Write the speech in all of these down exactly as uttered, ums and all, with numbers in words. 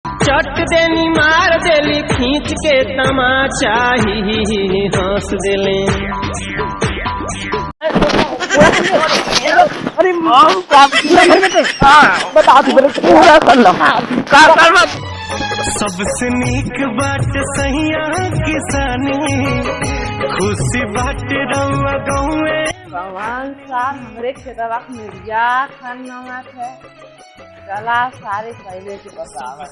चट देनी मार देली खींच के तमाचा, ही, ही, ही, ही, हँस देले। अरे माँ, का पूरा घर में तो, हाँ, बता तू मेरे पूरा कर लो। का कर लो? सबसे नीक बात सहिया किसानी, खुशी बात रउआ गाँव में। भगवान सार हमरे खेतवा के मिर्जा खान नवा थे। चला सारे पहले के बतावा।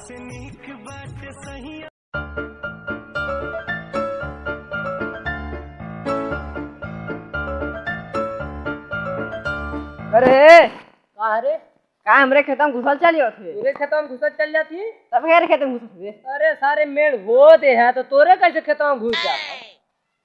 अरे, का रे? का हमरे खेतवा में घुसल चल जात है? तोरे खेतवा में घुसल चल जात ही? तब मेरे खेतवा में घुसल है? अरे सारे मेड़ होत है, तो तोरे कैसे खेतवा में घुस जात है?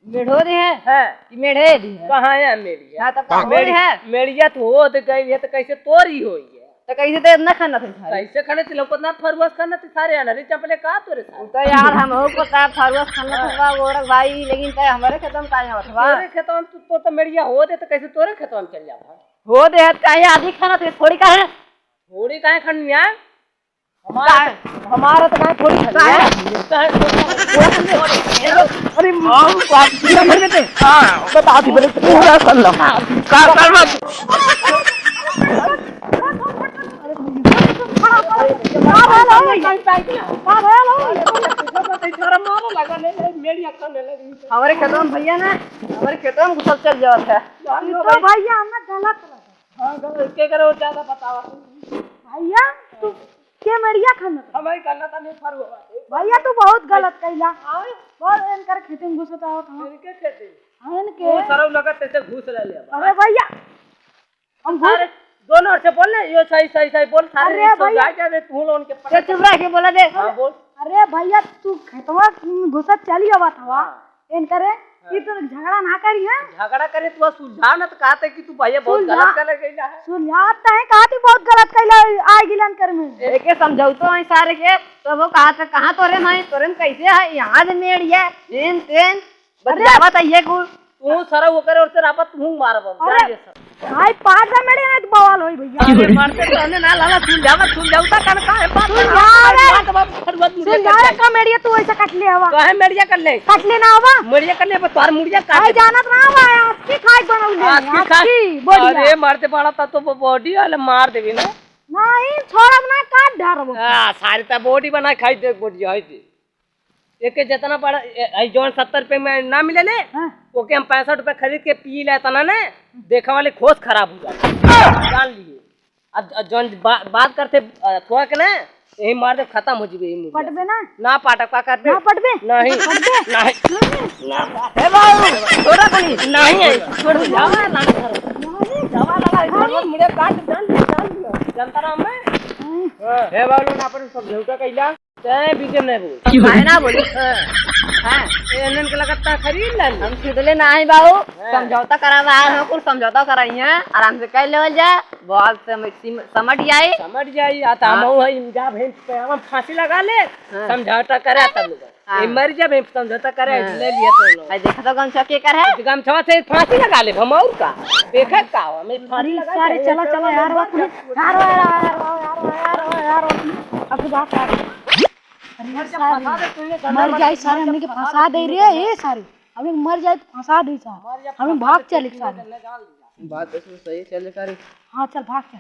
मेढ़ो दे है हाँ। कि मेढ़े दी है? कहाँ है मेढ़िया? हाँ, तब का मेढ़-, होई है? मेढ़िया तो होत गई है, तो कैसे तोरी होई है? तो कैसे तो इतना खाना था सारे? कैसे खाने थे? लौकत ना फरुआ से खाना थे सारे, अनहरी चपले का तोरे सारे? तो यार, हम हो को का फरुआ से खाना था, हाँ। बा, गोरख भाई, लेकिन तय हमारे खेतवा में काहे आवत बा? तोरे खेतवा में तो, तो, तो मेढ़िया होत है, तो कैसे तोरे खेतवा में चल जात है? होत है, तो काहे आधी खाना थे, थोड़ी काहे? थोड़ी काहे खानी है? हमारा, हमारा तो काहे थोड़ी खाई है? काहे? अरे, माँ, बाप, पूरा भर देते। हाँ। बता दी, बोले, पूरा कर लो। का कर लो? का भेल हो? का भेल हो? हमारे खेतवा में भैया ना, हमारे खेतवा में घुसल चल जावत है। तो भैया, हमें गलत लगा। हाँ, गलत, के करे वो ज्यादा बतावा। भैया, तू के मेड़िया खाना था? हमारी खाना था नहीं फरुआ। भैया, तू बहुत गलत कैला। हाँ? बहुत इनकर खेती में घुसत आवत हूँ। इनके खेती? हाँ, इनके। वो सरऊ लगत तैसे घुस ले ले। अरे भैया, हम घुस अरे, दोनों ओर से बोल ले, यो सही, सही, सही बोल, सारे अरे रिक्शा भैया। जा, जा, तू लोगन के ते चुप रह के बोला दे। हाँ, बोल। अरे भैया, तू खेतवा घुसत चली आवत हवा। हाँ। इनकरे, हाँ। ई तो झगड़ा ना करी, हाँ? झगड़ा करे, तू सुलझाव ना, तो कहते कि तू भैया बहुत सुलझा-, गलत करे गइला है। सुलझात तो है, कहती बहुत गलत कैला, आइ गिलन कर में। एके समझौतो है सारे के, तो वो कहा था, "कहाँ तोरे में, तोरे में कैसे है, यहाँ से मेड़ है, एन तेन, अरे। बतियावत है ये कुल।" तू सारा वो करे और तेरा आपत तू मारब, अरे। जान ले सब। भाई, पाँच सौ मेरे में तो बवाल होई भैया। अरे, मारते तो हमें ना लाला, सुन जावा, सुन जाऊ, ता कन का है, बात सुन ना, जावा। बात, बात, बात, बात, सुन जावा, का मेड़िया तू ऐसे कट ले हवा। काहे मेड़िया कर ले? कट ले ना हवा। मेड़िया कर ले, बस तोर मुड़िया काट भाई दे। जानत ना हवा, आज की खाए बनौले, आज की आज खाए। की, बढ़िया। अरे, मारते बड़ा ता तो वो बॉडी वाले मार देबे ना। नहीं, छोड़ब ना, काट डारब। आ, सारी ता बॉडी बना खाई दे, बॉडी है दे। एके जितना बड़ा, ए, ए, जौन सत्तर रुपये में ना मिले ने, हाँ। ओके हम पैंसठ रुपये खरीद के पी ले तना ने, देखा वाले खोस खराब हो जाए। जान लिए। अब, अब जौन बा-, बात करते, अ, थोड़ा के ना, यही मार दे, खत्म हो जीबे, यही मुर्गा। पटबे ना? ना पाटब, का करबे? ना पटबे? नहीं। पटबे? नहीं। ना पाटब। हे बाबू, थोड़ा को नहीं। नहीं है। छोड़ दे, जावा ना घर। नहीं। जावा ना, घर में मुड़े काट, जान दे, जान दे। जनता राम में? नहीं। हाँ। हे बाबू, ना अपन सब झूठा कैला। तै बीच में नहीं बोल। काहे ना बोली? हाँ। हाँ। ए, इन्हन के लगत ता खरीद ला ले। हम खरीदले ना है बाबू। हाँ। समझौता करावा है, कुल समझौता कराई है, आराम से कर लेवल जा। बहुत सम-, सिम-, समझ जाई। समझ जाई, आ ता हाँ। हम हई, जा भेंट पे हम फांसी लगा ले, हाँ। समझौता करा तब लोग। हाँ। ए, मर जा, भेंट समझौता करे, हाँ। ले लिया तो लोग। भाई देखा तो गमछा के कर है? गमछवा से फांसी लगा ले, हम और का? देखे का हो, हमें फांसी अरे लगा सारे, ले, चला, चला, चला, यार, चला, बात नहीं। चला। यार, यार, यार, अब बात कर। अरे सारे, मर जाई सारे, हमने के फंसा दे रे, ए सारे, हमें मर जाए तो फंसा दे सारे, हमें भाग चले सारे। बात तो सही चले सारे। हाँ, चल भाग चल।